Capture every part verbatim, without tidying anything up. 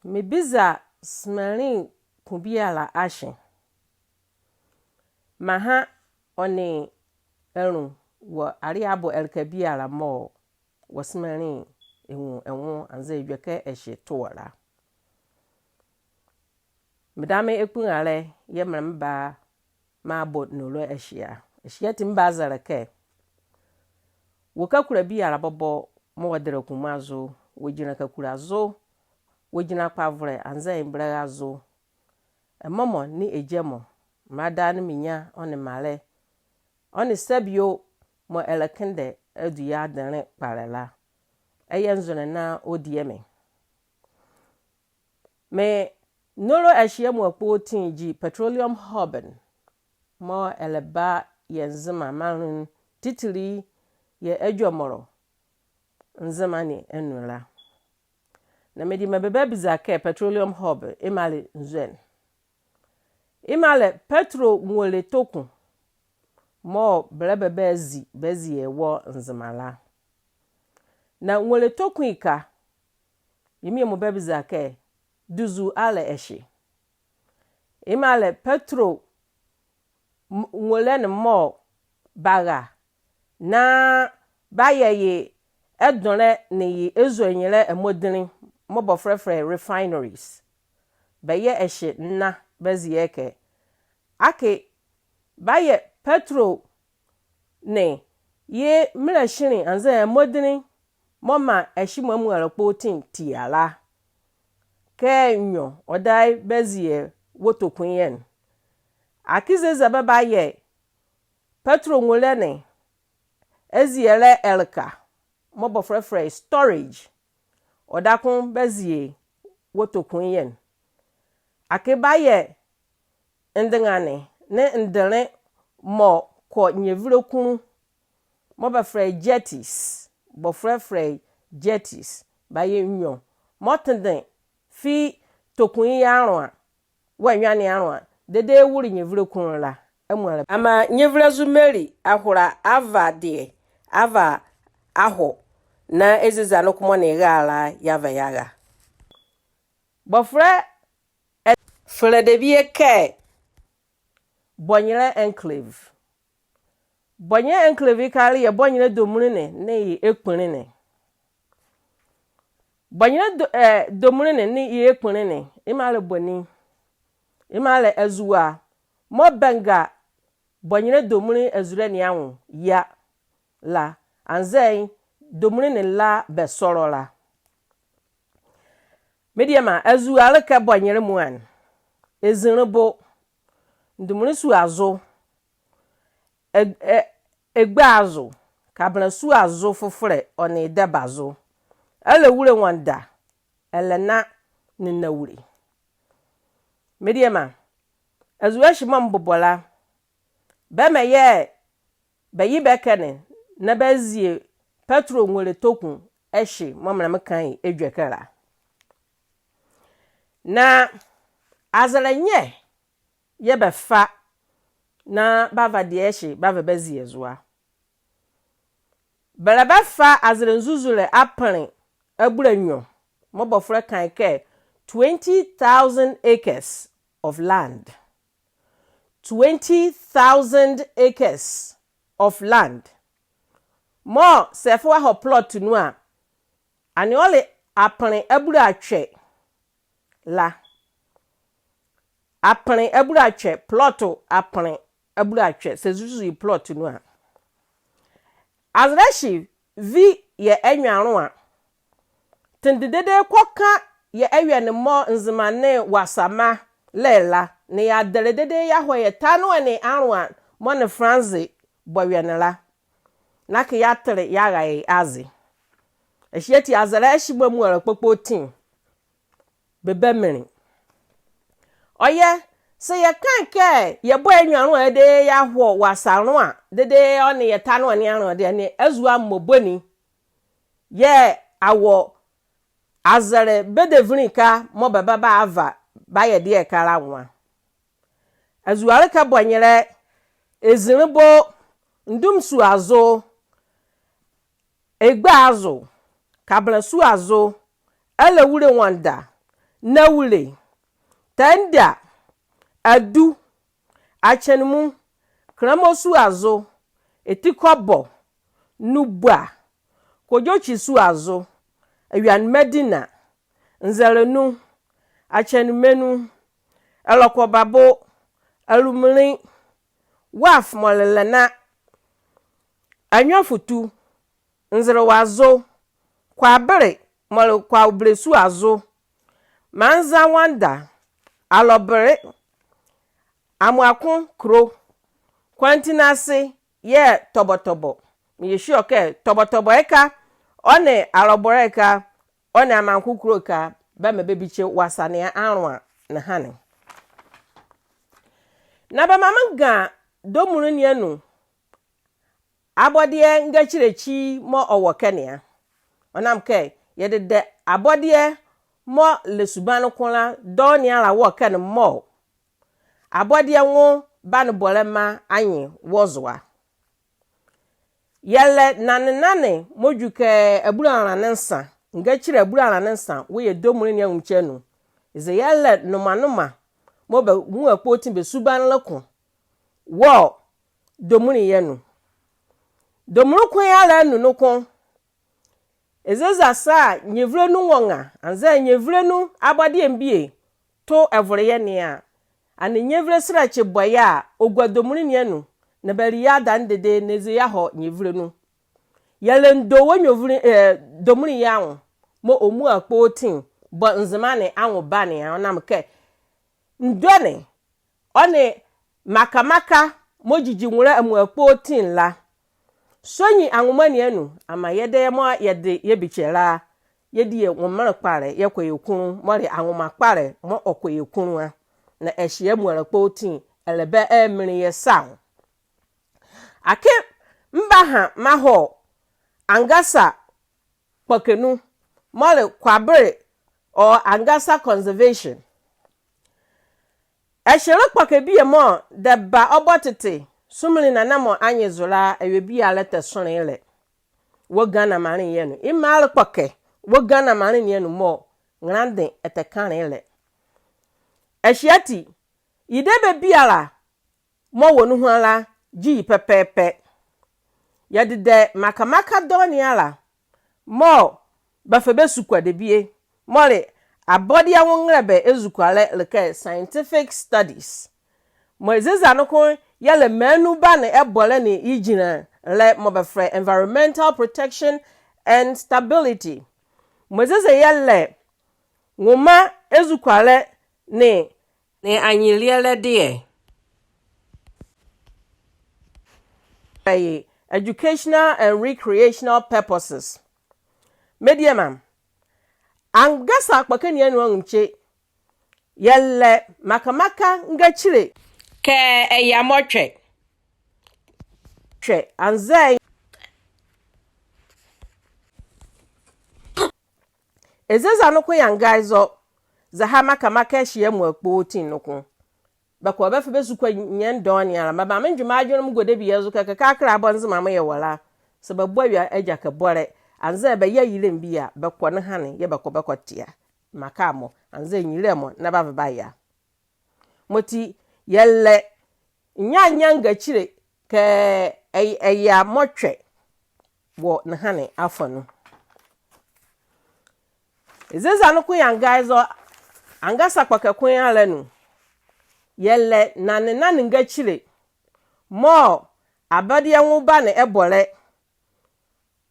Mebiza semanli ko biala ahye. Meaha ɔ nee ɛ nloa wɔ aleɛ abo ɛleka biala mɔɔ wɔ semanli ɛ nwu ɛ nwo anzɛɛ edwɛkɛ ɛhye to wɔ la. Medame ekpunlalɛ yɛɛ mera meba meabɔ nolo ɛhye a. Ɛhye ati mebazɛlɛ kɛ, wɔ kakula biala bɔbɔ mɔɔ wɔdɛlɛ kumazo, wɔgyinla kakula zo, wɔgyinla kpavolɛ anzɛɛ mgbalaha zo, ɛ mɔmɔ nee ɛ gyɛmɔ, mraalɛ nee menyia ɔ nee mraalɛ, ɔ nee sɛbio mɔɔ ɛlɛkendɛ adu yɛ adenle kpalɛ la, ɛyɛ nzɔlɛ na ɔdie me. Me nolo ɛhye amuala kpoti gyi petroleum hub ne mɔɔ ɛlɛba yɛ Nzema maanle nu titili yɛ Adwɔmɔlɔ Nzema ne anu la. Na mediema bɛbabiza kɛ petroleum hub yemɔ a le nzɔne? Yemɔ a le petro nwole toku mɔɔ bɛlɛba bɛazi bɛazie wɔ Nzema la. Na nwole toku ye ka, yemɔ mɔ bɛbabiza kɛ, duzu a le ɛhye? Yemɔ a le petro m- nwole ne mɔɔ bara na bɛayɛ ye ɛdonlɛ nee ye ɛzonyelɛ ɛmɔdinli mɔɔ bɔfolɛ fɛlɛ ye refineries. Bɛyɛ ɛhye na bɛazie ɛkɛ. Akee bɛayɛ petro ne ye mɛlahyinli anzɛɛ ɛmɔdinli mɔɔ maa ɛhye mɔ amuala kpoti tia la, kɛ nwiɔ ɔdaye bɛazie wɔ toku ye anu. Akee zehazia bɛbayɛ petro nwole ne azielɛ ɛleka mɔɔ bɔfolɛ fɛlɛ ye storage, ɔdaye ko bɛazie wɔ toku ye anu. Akee bɛayɛ ndenganle nee ndenle mɔɔ kɔ nyevile kunlu mɔɔ bɛfɛlɛ ye jetties, bɔfolɛ fɛlɛ ye jetties, bɛayɛ nwiɔ mɔɔ tendɛ fi toku ye anloa wɔ ɛnwea ne anloa dedee ɛwole nyevile kunlu la amuala. Amaa nyevile zo meli ahola ava deɛ, ava ahɔ, na eza eza noko mɔɔ nee ɛra la yeava yeara. Bɔfolɛ ɛ- fɛlɛ debie kɛ Bɔnyelɛ Enclave. Bɔnyelɛ Enclave ye ka le yɛ Bɔnyelɛ Domunli ne nee ye Ekpunli ne. Bɔnyelɛ Do- eh, Domunli ne nee ye Ekpunli ne, yemɔ a le boni? Yemɔ a le azua mɔɔ bɛnga Bɔnyelɛ Domunli azule ne anwo yia la, anzɛɛ Domunli ne la bɛsɔlɔ la. Mediema, azua le kɛ Bɔnyelɛ Mua ne, Ezinlibo, Ndomunli Sua Zo, Ɛ- Ɛ- Egba Zo, Kabɛnla Sua Zo fofolɛ, ɔ nee Dɛba Zo, Alawule Nwɔnda, Ɛlɛna nee Nawule. Mediema, azua ɛhye mɔɔ mebobɔ la, bɛmɛ yɛɛ bɛye bɛ ɛkɛ ne na bɛazie petro nwole toku ɛhye mɔɔ mera meka ye edwɛkɛ la. Na azɛlɛ nyɛ yɛɛ bɛfa na bɛava deɛ ɛhye bɛava bɛazie zo a? Bɛlɛbafa azɛlɛ nzuzulɛ apenle abulanwiɔ mɔɔ bɔfolɛ ka ye kɛ twenty thousand acres of land. Twenty thousand acres of land. Mɔɔ sɛ ɛfa wahɔ plot nu a, ɛnee ɔle apenle abulatwɛ la. Apenle abulatwɛ, plot apenle abulatwɛ, sɛ ɛzuzu ye plot nu a. Azɛlɛ ɛhye vi yɛ ɛnwea anloa. Tende dedee kɔka yɛ ɛweɛ ne mɔɔ Nzema nee Wasama lɛ la, nee yeadɛlɛ dedee yeahɔ yɛ tanoɛ ne anloa mɔɔ nee Franse bɔ ɛweɛ ne la. Na akee yeatele yeara ye aze. Ɛhye ati azɛlɛ ɛhye mɔ amuala kpokpoti bɛba minli. Ɔyɛ, sɛ yɛka kɛ yɛbɔ ɛnwea anloa dedee yeahɔ Wasa anloa dedee ɔ nee yɛ tanoɛ ne anloa deɛ, ɛnee azua mɔbɔ ni yɛɛ awɔ azɛlɛ bɛdɛvinli ɛhye mɔɔ bɛba bɛava bɛayɛ deɛ ɛhye la anwo a? Azua le kɛ Bɔnyelɛ, Ezinlibo, Ndomunli Sua Zo, Egba Zo, Kabɛnla Sua Zo, Alawule Nwɔnda, Nawule, Tenda, Adu, Akyɛnemu, Kɛnlɛmɔ Sua zo, Etikɔbɔ, Nubua, Kodwokyi Sua zo, Awiane Madina, Nzɛlɛnu, Akyɛnemanu, Ɛlɔkɔbabo, Alumunli, Wharf mɔɔ le Lɛna, Anwiafutu, Nzelewa zo, Kwabele mɔɔ le Kwabele Sua zo, Manza Wanda, Alɔbele, Amoako Kuro, Kwantinase yɛɛ Tɔbɔtɔbɔ. Meyɛ sure kɛ Tɔbɔtɔbɔ ɛhye, ɔ nee Alɔbele ɛhye, ɔ nee Amoako Kuro ɛhye, bɛmaa bɛbikye wɔ asa ne anloa nehane. Na bɛmaa menga Domunli ne anu abɔdeɛ ngakyile ekyi mɔɔ ɔwɔ ɛkɛ ne a. Ɔnam kɛ yɛdedɛ abɔdeɛ mɔɔ le subanle ko la dɔɔnwo ne ala wɔ ɛkɛ ne mɔɔ abɔdeɛ nwo banebɔlɛma anye wɔ zo a. Yɛlɛ nanenane mɔɔ dwu kɛ abulanla nee nsa, ngakyile abulanla nee nsa wɔ yɛ Domunli ne anwumkye anu. Eza yɛlɛ nomanoma mɔɔ bɛmua kpoti bɛ subanle ko wɔ Domunli ye anu. Domunli ko ye ala anu noko, eza eza saa nyevile nu nwɔnga, anzɛɛ nyevile nu abɔdeɛ bie to ɛvole yɛ ne a, ɛnee nyevile selɛkye bɔ ye a, ɔgua Domunli ne anu, na bɛli ye adane dedee na eza yeahɔ nyevile nu. Yɛlɛ ndɔ wɔ nyevile, eh, Domunli ye anwo mɔɔ ɔmua kpoti bɔ Nzema ne anwo bane a, ɔnam kɛ ndɔ ne, ɔ nee maka maka mɔɔ gyigyi nwolɛ ɛmua kpoti la. Sɔnyi anwoma ne anu, amaa yɛdayɛ mɔɔ yɛde yɛbikye la, yɛdi yɛ nwomelɛ kpalɛ yɛkɔ yɛ kunlu, mɔɔ le anwoma kpalɛ mɔɔ ɔkɔ yɛ kunlu a. Na ɛhye amuala kpoti, ɛlɛba ɛminli yɛ sa nwo. Akee mebaha meahɔ Angasa kpɔkɛ nu, mɔɔ le Kwabele or Angasa Conservation. Ɛhye le kpɔkɛ bie mɔɔ dɛba ɔbɔ tete Sumolui Nananom anye zo la, awie biala ɛtɛsonle ye ɛlɛ wɔ Ghana maanle ye anu. Yemɔ a le kpɔkɛ wɔ Ghana maanle ne anu mɔɔ nrɛlande ɛtɛkanle ye ɛlɛ. Ɛhye ati, ye debie biala mɔɔ wɔ nuhua la gyi ye pɛpɛɛpɛ. Yɛdedɛ maka maka dɔɔnwo ne ala mɔɔ bɛfa bɛsukua debie, mɔɔ le abɔdeɛ nwo nrɛlɛbɛ ezukoalɛ le kɛ scientific studies. Mɔɔ eza eza noko yɛlɛ maanu bane ɛbɔlɛ nee ye gyinlɛ mɔɔ bɛfɛlɛ ye environmental protection and stability. Mɔɔ eza eza yɛlɛ nwoma ezukoalɛ nee, nee anyelielɛdeɛ. Ɛyɛ educational and recreational purposes. Mediema, Angasa kpɔkɛ ne anu anwumkye, yɛlɛ maka maka ngakyile kɛ ɛyɛ mɔɔ twɛ. Twɛ, anzɛɛ eza eza noko yɛanga ye zɔ, zɛhae maka maka ɛhye amua kpoti noko. Bɛkɔ bɛfa bɛsukua nyɛɛ dɔɔnwo ne ala. Mebaa mendwe m'adwenle megua debie zo kɛ kɛkala bɔ Nzema mɔɔ yɛwɔ la, saa bɛbɔ awie agyakɛbɔlɛ, anzɛɛ bɛyɛ ayilem bie a, bɛkɔ nehane yɛɛ bɛkɔ bɛkɔtea maka mɔ, anzɛɛ anyilelɛ mɔ na bɛava bɛayɛ a. Mɔti yɛlɛ nyanyan ngakyile kɛ ɛy-, ɛyɛ mɔɔ twɛ wɔ nehane afa nu. Eza eza noko yɛanga ye zɔ, Angasa kpɔkɛ ko ye ala anu, yɛlɛ nane nane ngakyile mɔɔ abɔdeɛ nwo bane ɛbɔlɛ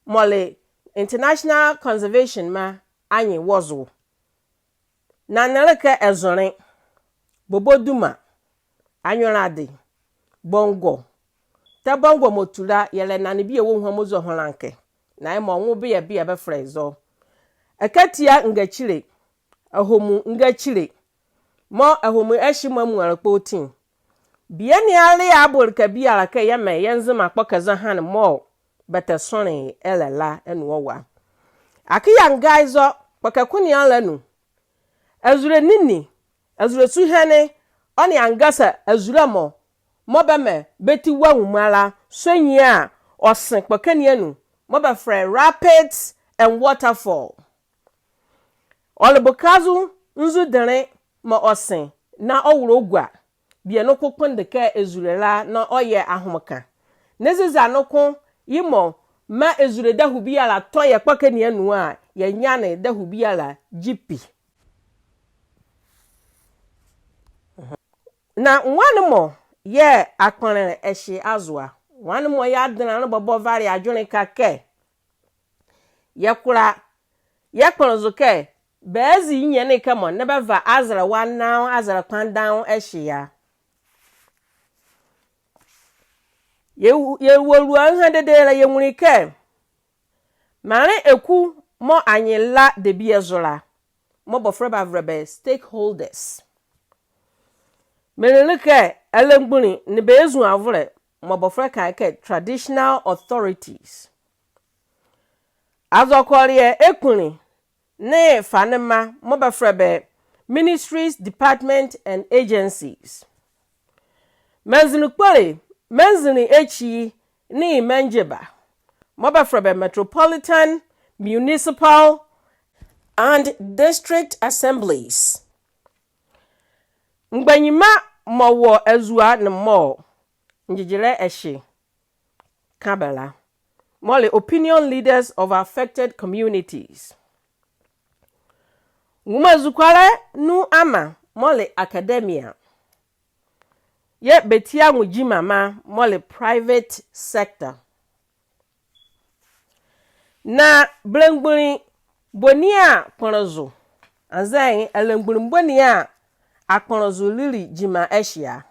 mɔɔ le International Conservation ma anye wɔ zo. Nane le kɛ ɛzonle, boboduma, anwolade, bɔngɔ. Tɛ bɔngɔ mɔɔ tu la, yɛlɛ nane bie wɔ nuhua mɔɔ zɔ holanke. Na yemɔ nwo bie bie bɛfɛlɛ ye zɔ. Ɛkatia ngakyile, ahomu ngakyile, mɔɔ ahomu ɛhye mɔ amuala kpoti. Bie ne a le a bɔ ɛleka biala kɛ yɛmaa yɛ Nzema kpɔkɛ zɔhane mɔɔ bɛtɛsonle ye ɛlɛ la anu ɔwɔ a. Akee yɛanga ye zɔ, kpɔkɛ ko ne ala anu, azule nini, azule suhɛne, ɔ nee Angasa azule mɔ, mɔɔ bɛmaa bɛti wɔ nwuma la, sɔnyi a ɔse kpɔkɛ ne anu, mɔɔ bɛfɛlɛ ye rapids and waterfall. Ɔle Bukazo nzudenle mɔɔ ɔse na ɔwolo gua bie noko kpondɛ kɛ ezule la na ɔyɛ ahomeka. Na eza noko yemɔ maa ezule dahuu biala tɔ yɛ kpɔkɛ ne anu a, yɛnyane dahuu biala gyi pi. Na nwane mɔ yɛɛ akpɔnlɛ ɛhye azo a? Nwane mɔ yɛɛ adenle ne bɔbɔ vale adwenle ɛkɛ kɛ yɛkola yɛkpɔnle zo kɛ bɛɛzi nyɛne ɛkɛ mɔ na bɛva azɛlɛ wɔ anan, azɛlɛ kpondɛ anwo ɛhye a? Yɛ, yɛwɔlua nwiɔ dedee la yɛnwunle kɛ maanle eku mɔɔ anye la debie zo la, mɔɔ bɔfolɛ bavolɛ bɛ stakeholders. Menli kɛ arelemgbunli nee bɛ azuavolɛ mɔɔ bɔfolɛ ka kɛ traditional authorities. Azɔkɔlɛ ekpunli nee fanema mɔɔ bɛfolɛ bɛ ministries, department and agencies. Maanzinli kpole, maanzinli ekyi nee maangyeba mɔɔ bɛfolɛ bɛ metropolitan, municipal and district assemblies. Mgbanyima mɔɔ wɔ azua ne mɔɔ ngyegyelɛ ɛhye ka bɛ la, mɔɔ le opinion leaders of affected communities. Nwomazukoalɛ nu ama mɔɔ le academia, yɛɛ bɛtia nwo gyima ma mɔɔ le private sector. Na belemgbunli boni a kpɔnle zo, anzɛɛ arelemgbunli boni a akpɔnle zo lile gyima ɛhye a?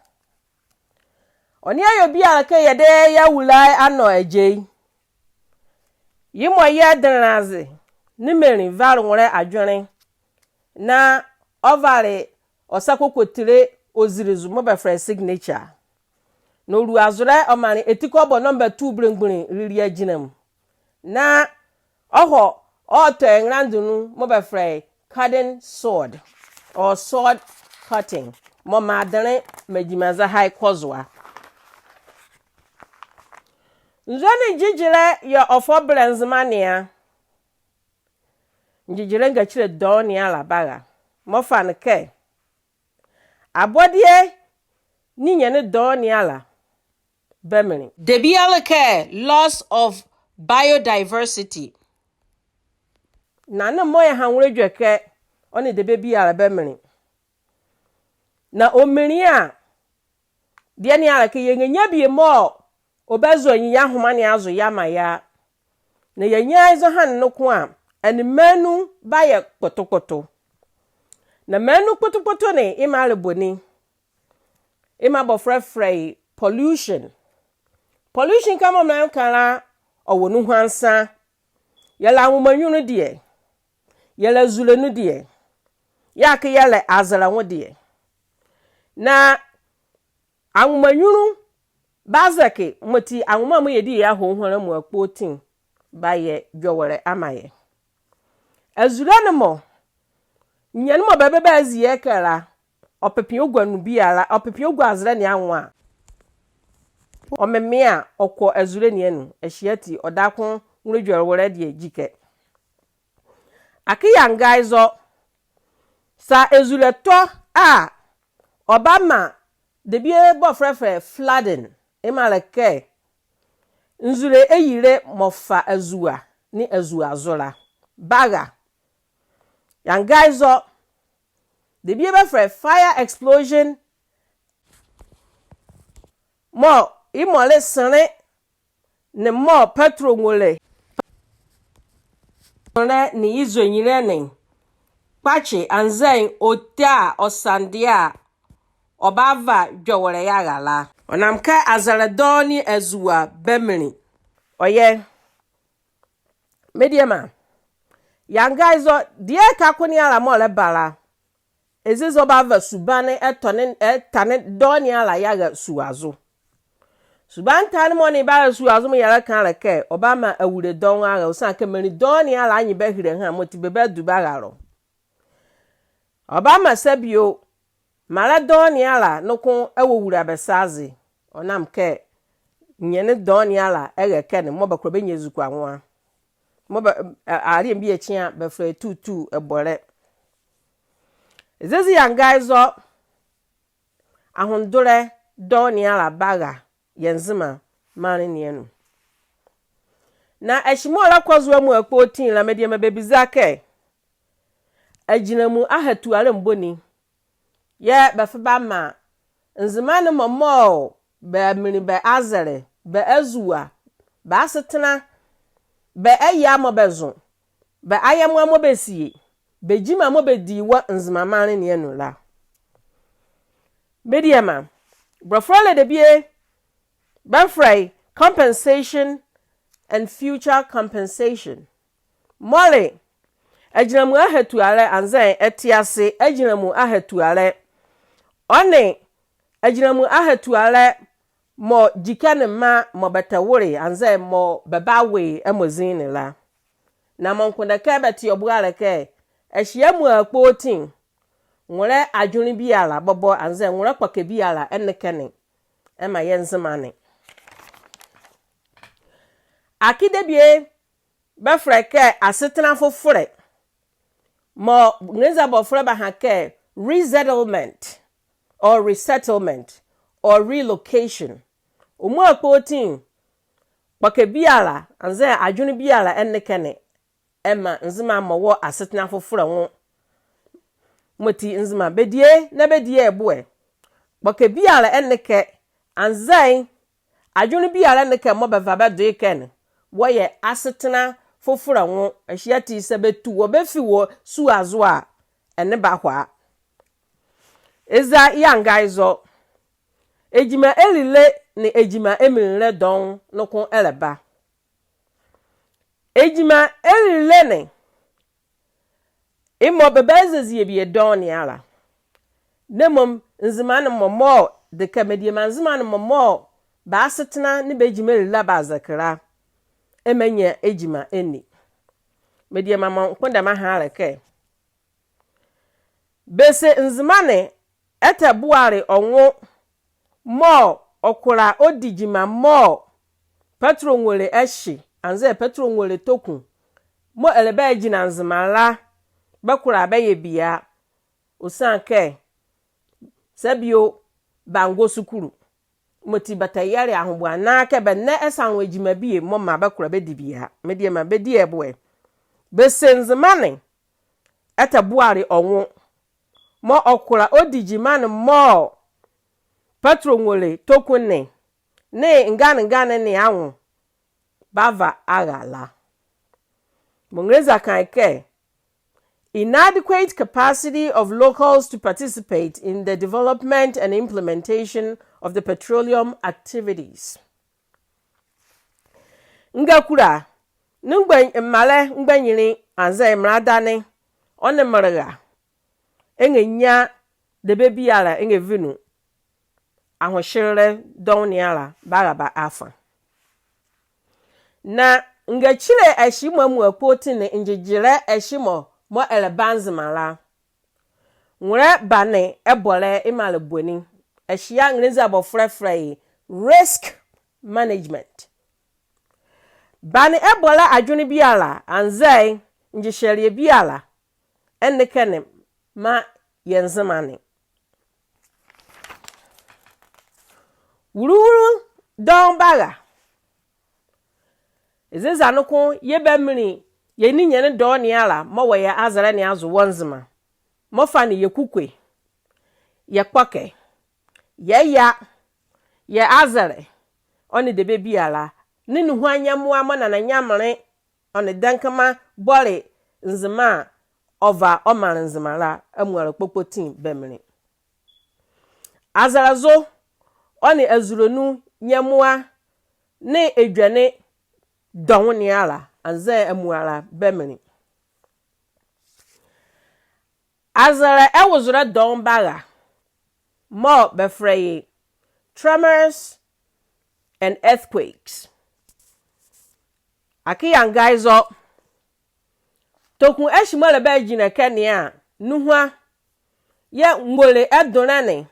Ɔnle awie biala kɛ yɛdayɛ yɛawula ye anɔ ɛgyei. Yemɔ yɛɛ denle aze nee menli vale nwolɛ adwenle na ɔvale ɔ sa kokotile ɔzile zo mɔɔ bɛfolɛ ye signature. Na ɔlua zolɛ ɔmanle eti kɔbɔ nɔmba two belemgbunli lile agyinla mu. Na ɔhɔ ɔtɔ ye nrelembo nu mɔɔ bɛfolɛ ye cutting sword, or sword cutting, mɔɔ maa adenle maa gyima zɛhae kɔ zo a. Nzɔne ngyegyelɛ yɛɛ ɔfa ɔbɛlɛ Nzema ne a? Ngyegyelɛ ngakyile dɔɔnwo ne ala bara. Mɔɔ fa ne kɛ abɔdeɛ ne nyane dɔɔnwo ne ala bɛmenli. Debie a le kɛ loss of biodiversity. Na ne mɔɔ yɛha nwolɛ edwɛkɛ, ɔ nee debie biala bɛmenli. Na ɔmenli a, deɛ ne ala kɛ yɛnrɛnyia bie mɔɔ ɔbazɔhane yɛ ahoma ne azo yeamaa yɛ a. Na yɛanyia ye zɔhane noko a, ɛnee maanu bayɛ kpotokpoto. Na maanu kpotokpoto ne, yemɔ a le boni? Yemɔ a bɔfolɛ folɛ ye pollution. Pollution kɛ mɔɔ melɛka la, ɔwɔ nuhua nsa. Yɛlɛ anwoma nyunlu deɛ, yɛlɛ azule nu deɛ, yɛɛ akee yɛlɛ azɛlɛ nwo deɛ. Na anwoma nyunlu bazɛke, mɔti anwoma mɔɔ yɛdie yɛha ɔhɔnla amuala kpoti, bayɛ dwɔwɔlɛ amaa yɛ. Azule ne mɔ, nyane mɔɔ bɛbɛ bɛazi yɛ ɛkɛ la, ɔpepia ɔgua nu biala, ɔpepia ɔgua azɛlɛ ne anwo a, ɔmemea ɔkɔ azule ne anu. Ɛhye ati, ɔdaye ko nwolɛ dwɛlɛwolɛ deɛ gyi ɛkɛ. Akee yɛanga ye zɔ, saa azule tɔ a, ɔbamaa debie bɔfolɛ folɛ ye flooding, yemɔ a le kɛ nzule eyile mɔɔ fa azua nee azua zo la bara. Yɛanga ye zɔ, debie bɛfolɛ ye fire explosion, mɔɔ yemɔ le senle nee mɔɔ petrol nwolɛ nee ye zonyilɛ ne kpakye anzɛɛ ɔti a, ɔsa ne deɛ a, ɔbava dwɔwɔlɛ yeara la. Ɔnam kɛ azɛlɛ dɔɔnwo nee azua bɛmenli. Ɔyɛ. Mediema, yɛanga ye zɔ, deɛ ɛkɛ ko ne ala mɔɔ ɛlɛba la, eza ɔbava subane ɛtane, ɛtane dɔɔnwo ne ala yeara sua zo. Subane tane mɔɔ ne bara sua zo mɔɔ yɛlɛka a le kɛ ɔbamaa awule dɔɔnwo ara, ɔsiane kɛ menli dɔɔnwo ne ala nye bɛhile ɛha, mɔti bɛbadu bɛara lɔ. Ɔbamaa sa bio, mraalɛ dɔɔnwo ne ala noko ɛwɔwula bɛ sa aze. Ɔnam kɛ nyane dɔɔnwo ne ala ɛra ɛkɛ ne mɔɔ bɛkola bɛnyia ezukoa nwo a. Mɔɔ bɛ, a, aleɛ bie ekyi a bɛfɛlɛ ye tuutuu ɛbɔlɛ. Eza ezi yɛanga ye zɔ, ahondolɛ dɔɔnwo ne ala bara yɛ Nzema maanle ne anu. Na ɛhye mɔɔ ɛlɛkɔ zo amuala kpɔti la, mediema bɛbiza kɛ, agyinla amu ahatualɛ mboni yɛɛ bɛfa bɛamaa Nzemanle mɔ mɔɔ bɛminli bɛ azɛlɛ, bɛ azua, bɛ asetɛnla, bɛ ɛyaa mɔɔ bɛzo, bɛ ayɛmoa mɔɔ bɛsie, bɛ gyima mɔɔ bɛdi wɔ Nzema maanle ne anu la. Mediema, bɔlɔfolɛ debie bɛfɛlɛ ye compensation and future compensation. Mɔɔ le agyinla amu ahatualɛ anzɛɛ ɛtease agyinla amu ahatualɛ. Ɔ nee agyinla amu ahatualɛ mɔɔ gyi ɛkɛ ne mɔ mɔɔ bɛtɛwole anzɛɛ mɔɔ bɛbawe ye amozinli ne la. Na mɔɔ mekpondɛ kɛ bɛte ɔ boalɛ kɛ, ɛhye amuala kpɔti, nwolɛ adwenle biala bɔbɔ anzɛɛ nwolɛ kpɔkɛ biala ɛnle ɛkɛ ne ɛmaa yɛ Nzemanle. Akee debie bɛfɛlɛ ye kɛ asetɛnla fofolɛ, mɔɔ Nrelenza bɔlɔfolɛ bɛha kɛ resettlement or resettlement or relocation. Ɔ muala kpɔti, kpɔkɛ biala anzɛɛ adwenle biala ɛnle ɛkɛ ne ɛmaa Nzema mɔ wɔ asetɛnla fofolɛ nwo. Yemɔti Nzema bɛdie na bɛdie ye boɛ. Kpɔkɛ biala ɛnle ɛkɛ anzɛɛ adwenle biala ɛnle ɛkɛ mɔɔ bɛva bɛdo ye ɛkɛ ne wɔ yɛ asetɛnla fofolɛ nwo. Ɛhye ati saa bɛtu wɔ bɛfi wɔ sua zo a, ɛnee bɛahɔ a. Eza yɛanga ye zɔ, gyima elile nee gyima eminlilɛ dɔɔnwo noko ɛlɛba. Gyima elile ne, yemɔ bɛbaza zie bie dɔɔnwo ne ala. Na mom Nzemanle mɔ mɔɔ, dekɛ mediema Nzemanle mɔ mɔɔ bɛ asetɛnla nee bɛ gyima elile a bɛazɛkye la, ɛmanyia gyima ɛnli. Mediema, mɔɔ mekpondɛ meaha a le kɛ, bɛse Nzemanle ɛtɛboale ɔ nwo mɔɔ ɔkola ɔdi gyima mɔɔ pɛtro nwole ɛhye anzɛɛ pɛtro nwole toku mɔɔ ɛlɛba ɛgyinla Nzema la, bɛkola bɛyɛ bie a. Ɔsiane kɛ, saa bie o, bɛangɔ sukulu. Yemɔti bɛtɛyɛle ahoboa na kɛ bɛnlɛ ɛsa anwo gyima bie mɔɔ maa bɛkola bɛdi bie a. Mediema, bɛdie ye boɛ. Bɛse Nzemanle ɛtɛboale ɔ nwo mɔɔ ɔkola ɔdi gyima ne mɔɔ pɛtro nwole toku ne nee ngane ngane ne anwo bɛava ara la. Mɔɔ Nrelenza ka ye kɛ, inadequate capacity of locals to participate in the development and implementation of the petroleum activities. Ngakula nee mgba-, mraalɛ mgbanyinli anzɛɛ mradane, ɔ nee mraalɛ ɛnrɛnyia debie biala ɛnrɛvi nu. Ahohyelelɛ dɔɔnwo ne ala bara bɛ afa. Na ngakyile ɛhye mɔ amuala kpɔti nee ngyegyelɛ ɛhye mɔ mɔɔ ɛlɛba Nzema la, nwolɛ bane ɛbɔlɛ yemɔ a le boni. Ɛhye a Nrelenza bɔlɔfolɛ fɛlɛ ye risk management. Bane ɛbɔlɛ adwenle biala anzɛɛ ngyehyɛleɛ biala ɛnle ɛkɛ ne maa yɛ Nzemanle. Wuluwulu dɔɔnwo bara. Eza eza noko yɛɛ bɛminli yɛ ninyɛne dɔɔnwo ne ala mɔɔ wɔ yɛ azɛlɛ ne azo wɔ Nzema. Mɔɔ fane yɛ kukue, yɛ kpɔkɛ, yɛ ɛya, yɛ azɛlɛ, ɔ nee debie biala, nee nuhua nyɛmoa mɔɔ nana Nyamenle ɔ nee Dɛnkɛma bɔle Nzema a, ɔva ɔmanle Nzema la amuala kpɔkpɔti bɛminli. Azɛlɛ zo, ɔ nee azulonu nyɛmoa nee edwɛne dɔɔnwo ne ala anzɛɛ amuala bɛminli. Azɛlɛ ɛwozolɛ dɔɔnwo bara mɔɔ bɛfɛlɛ ye tremors and earthquakes. Akee yɛanga ye zɔ, toku ɛhye mɔɔ ɛlɛba ɛgyinla ɛkɛ ne a, nuhua yɛɛ ngole ɛdolɛ ne,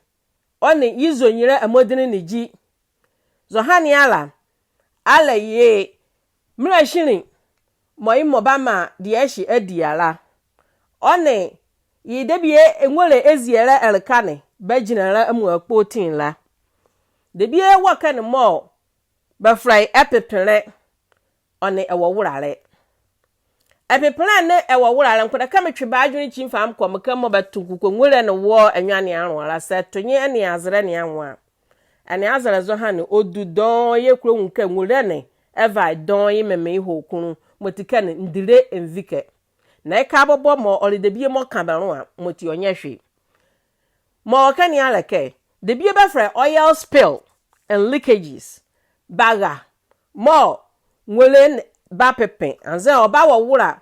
ɔ nee ye zonyilɛ amodinli ne gyi. Zɔhane ala, alɛ ye mrɛhyinli mɔɔ yemɔ bamaa deɛ ɛhye adi a la, ɔ nee ye debie nwolɛ ezielɛ ɛleka ne bagyinla amuala kpoti la. Debie wɔ ɛkɛ ne mɔɔ bɛfɛlɛ ye ɛpepenlɛ, ɔ nee ɛwɔwolalɛ. Ɛpepenlɛ nee ɛwɔwolalɛ, mekpondɛ kɛ metwe bɛ adwenle ekyi mefa mekɔ mekɛ mɔɔ bɛto nkuku nwolɛ ne wɔ ɛnwea ne anloa la, saa ɛto nye ɛnea azɛlɛ ne anwo a, ɛnea azɛlɛ zɔhane ɔdu dɔɔnwo. Yɛkulo nwunle kɛ nwolɛ ne ɛva ye dɔɔnwo, ye meme ye hokunlu, mɔti ɛkɛ ne ndile ɛnvi ɛkɛ. Na ɛkɛ abɔbɔ mɔɔ ɔle debie mɔɔ ka bɛ nloa, mɔti ɔnyɛ hwe. Mɔɔ wɔ ɛkɛ ne a le kɛ, debie bɛfɛlɛ ye oil spill and leakages. Bara mɔɔ nwolɛ ne bapepe, anzɛɛ ɔbawɔwola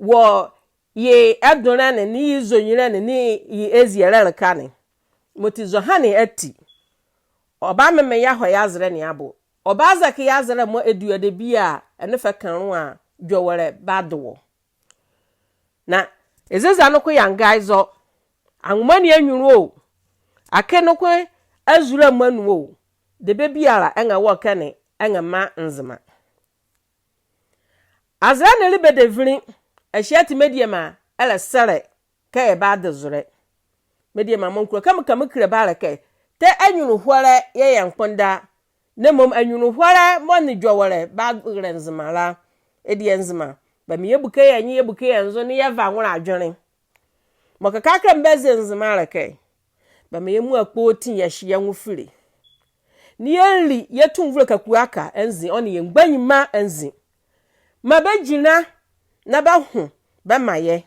wɔ ye ɛdonlɛ ne, nee ye zonyilɛ ne, nee ye ezielɛ ɛleka ne. Mɔti zɔhane ati, ɔbameme yeahɔ ye azɛlɛ ne abo. Ɔbazɛkye ye azɛlɛ mɔɔ ɛdua debie a ɛnee fɛ ɛkɛ nloa a, dwɔwɔlɛ bado wɔ. Na eza noko yɛanga ye zɔ, anwoma ne anyunlu o, akee noko azule mɔ anu o, debie biala ɛnrɛwɔ ɛkɛ ne ɛnrɛmaa Nzema. Azɛlɛ ne le bɛ devinli, ɛhye ati mediema ɛlɛsɛlɛ kɛ yɛbade zolɛ. Mediema mɔɔ mekulo kɛ meka mekile bɛ a le kɛ, tɛ anyunluhɔlɛ yɛɛ yɛngbonda, na mmom anyunluhɔlɛ mɔɔ nee dwɔwɔlɛ barɛlɛ Nzema la. Ɛdeɛ Nzema, bɛmaa yɛbuke yɛ nye, yɛbuke yɛ nzo, na yɛva nwolɛ adwenle. Mɔɔ kɛkala mebazia Nzema a le kɛ, bɛmaa yɛ muala kpoti yɛhye yɛ nwo file. Na yɛli yɛ tumivolɛ Kaku Aka anzi, ɔ nee yɛ mgbanyima anzi. Maa bɛgyinla na bɛho bɛmaa yɛ.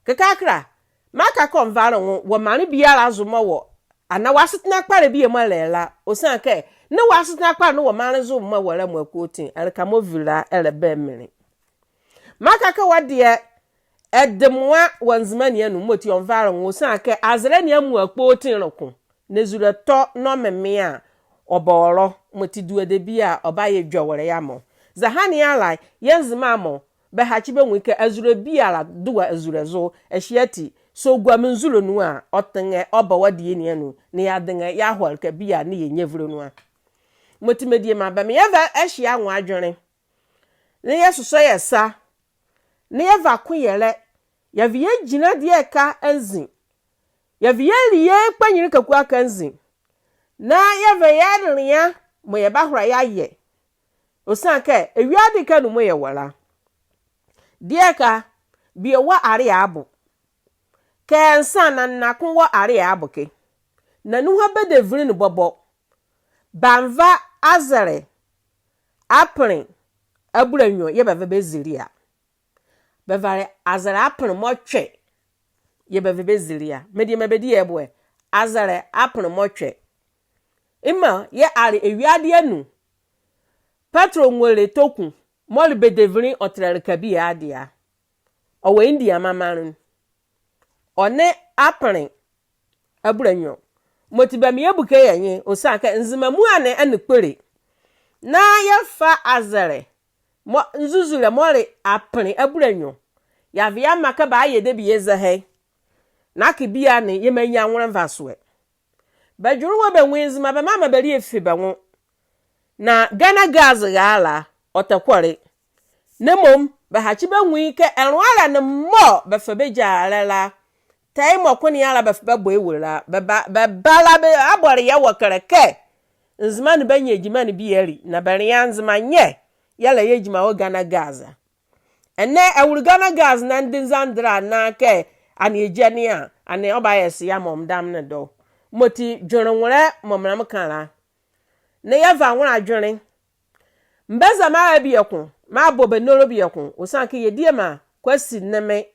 Kɛkala, meaka kɛ ɔnvale nwo wɔ maanle biala zo mɔɔ wɔ, anaa wɔ asetɛnla kpalɛ bie mɔɔ ɛlɛla. Ɔsiane kɛ, nee wɔ asetɛnla kpalɛ nee wɔ maanle zo mɔɔ ɛwɔ la muala kpoti, ɛleka mɔɔ vi la ɛlɛba minli. Meaka kɛ wɔ deɛ, ɛde moa wɔ Nzema ne anu, mɔti ɔnvale nwo, ɔsiane kɛ azɛlɛ ne amuala kpoti le ko, na ɛzule tɔ na ɔmeme a, ɔba ɔlɔ, mɔti ɛdua debie a ɔbayɛ dwɔwɔlɛ yeamaa ɔ. Zɛhaneala, yɛ Nzema mɔ, bɛhakye bɛnwu ye kɛ azule biala doa azule zo, ɛhye ati, saa ɔgua me nzule nu a, ɔtenrɛ ɔba wɔ deɛ ne anu, na yeadenrɛ yeahɔ ɛleka biala nee yɛ nyevile nu a. Mɔti mediema, bɛmaa yɛva ɛhye anwo adwenle, na yɛsosɔ yɛ sa, na yɛva koyɛlɛ, yɛva yɛagyinla deɛ ɛka anzi, yɛva yɛali yɛ kpanyinli Kaku Aka anzi, na yɛva yɛ ɛnlea mɔɔ yɛbahola yɛayɛ. Ɔsiane kɛ ewiade ɛkɛ anu mɔɔ yɛwɔ la, deɛ ɛka, bie wɔ aleɛ abo. Kɛ nsa na nna ko wɔ aleɛ abo ɛkɛ, na nuhua bɛ devinli ne bɔbɔ, bɛanva azɛlɛ apenle abulanwiɔ yɛɛ bɛva bɛzili a. Bɛvale azɛlɛ apenle mɔɔ twɛ yɛɛ bɛva bɛzili a. Mediema, bɛdi yɛ bo ɛ? Azɛlɛ apenle mɔɔ twɛ. Yemɔ yɛɛ ale ewiade anu, petro nwolɛ tɔku mɔɔ le bɛ devinli ɔtɛlɛ ɛleka biala adeɛ a, ɔwɔ India maanle nu. Ɔ nee apenle abulanwiɔ. Mɔti bɛmaa yɛbuke yɛ nye, ɔsiane kɛ Nzema muala ne ɛnle kpole. Na yɛfa azɛlɛ mɔɔ, nzuzulɛ mɔɔ le apenle abulanwiɔ, yɛava yɛamaa kɛ bɛayɛ debie zɛhae. Na akee biala ne yɛmanyia nwolɛ nvasoɛ. Bɛdwenle wɔ bɛ nwo ye, Nzema, bɛmmamaa bɛle efi bɛ nwo. Na Ghana Gas ɛra la, ɔtɛkɔle. Na mmom bɛhakye bɛnwu ye kɛ ɛnloalɛ ne mɔɔ bɛfa bɛgyalɛ la, tɛ yemɔ ko ne ala bɛfa bɛbɔ ye wolo la. Bɛba, bɛba la, bɛabɔle yɛ wɔ kɛlɛ kɛ Nzema ne banyia gyima ne bie ali, na bɛnlea Nzema nyɛ yɛlɛyɛ gyima wɔ Ghana Gas a. Ɛnɛ ɛwole Ghana Gas na ɛndenza ɛndela na kɛ ɛnea gyɛ ne a, ɛnee ɔbayɛ se yeamaa ɔ mɔdamne dɔ. Mɔti dwenle nwolɛ mɔɔ mela meka la, na yɛva nwolɛ adwenle. Mebazia meara bieko, meabɔ bɛ nolo bieko, ɔsiane kɛ yɛ diema Kwasi nee me,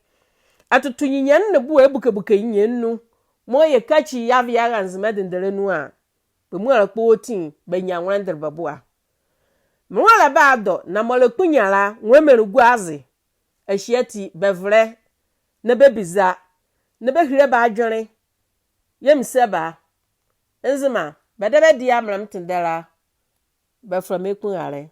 ɛtoto nyinyɛne ne boɛ, ɛbukebuke nyinyɛne nu, mɔɔ yɛkakyi yɛava yɛara Nzema dendɛlɛ nu a, bɛ muala kpoti bɛanyia nwolɛ ɛndele bɛ boa. Me nloalɛ badɔ, na mɔɔ le kpunya la, nwolɛ menli gua aze. Ɛhye ati bɛvolɛ na bɛbiza, na bɛhile bɛ adwenle. Yɛɛ mese bɛ a, Nzema, bɛdabɛ deɛ a mela metendɛ la, bɛfɛlɛ me Ekpunralɛ.